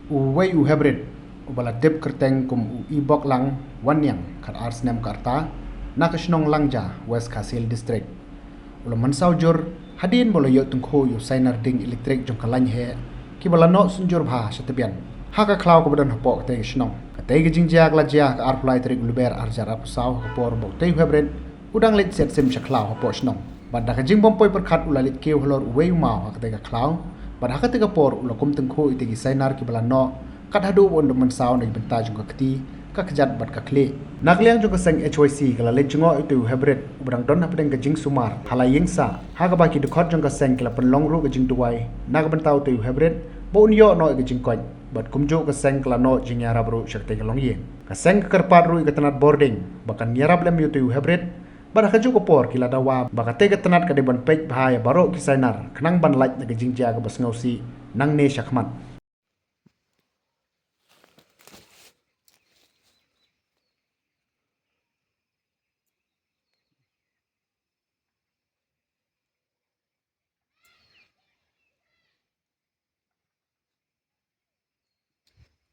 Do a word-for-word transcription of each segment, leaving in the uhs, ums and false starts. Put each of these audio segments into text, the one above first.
Uwei u hybrid uba la tip kyrteng kum u Iboklang Wanniang, khatar snem ka rta, na ka shnong Langja, West Khasi Hills District, u la mynsaw jur hadien ba u la ïoh tyngkhuh ïa u sainar ding elektrik jong ka lain heh kiba la noh synjur bha sha tbian ha ka khlaw kaba don hapoh katei ka shnong. Katei ka jingjia ka la jia ha ka arphew lai tarik u Lber arhajar arphew saw, ha ka por ba utei u hybrid u dang leit siat sim sha khlaw hapoh shnong. Bad da ka jingbym poi pyrkhat u la leit kiew halor uwei u maw ha katei ka khlaw. Bad ha katei ka por u la kum tyngkhuh ïa kitei ki sainar kiba la noh, kat haduh ba un da mynsaw na ki bynta jong ka kti, ka kjat bad ka khlieh. Na ka liang jong ka seng H Y C ka la leit jngoh ïa utei u hybrid uba dang don hapdeng ka jingsumar ha la ïing sah, ha kaba ki dkhot jong ka seng ki la pynlong ruh ka jingduwai na ka bynta utei u hybrid ba un ïoh noh ïa ka jingkoit. Bad kumjuh ka seng ka la noh jingïarap ruh sha katei ka longïing. Ka seng ka kyrpad ruh ïa ka tnat bording ba kan ïarap lem ïa utei u hybrid. Bad ha kajuh ka por ki la dawa ba katei ka tnat ka dei ban peit bha ïa baroh ki sainar khnang ban lait na ka jingjia kaba sngewsih nangne shakhmat.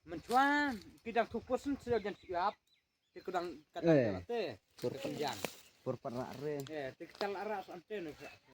Mynta ki dang tu pusin sida jan siap. Te ku dang kata Eh. Te. Pur Te kenyang. Pur parak re. Eh, te kita larak sante ne.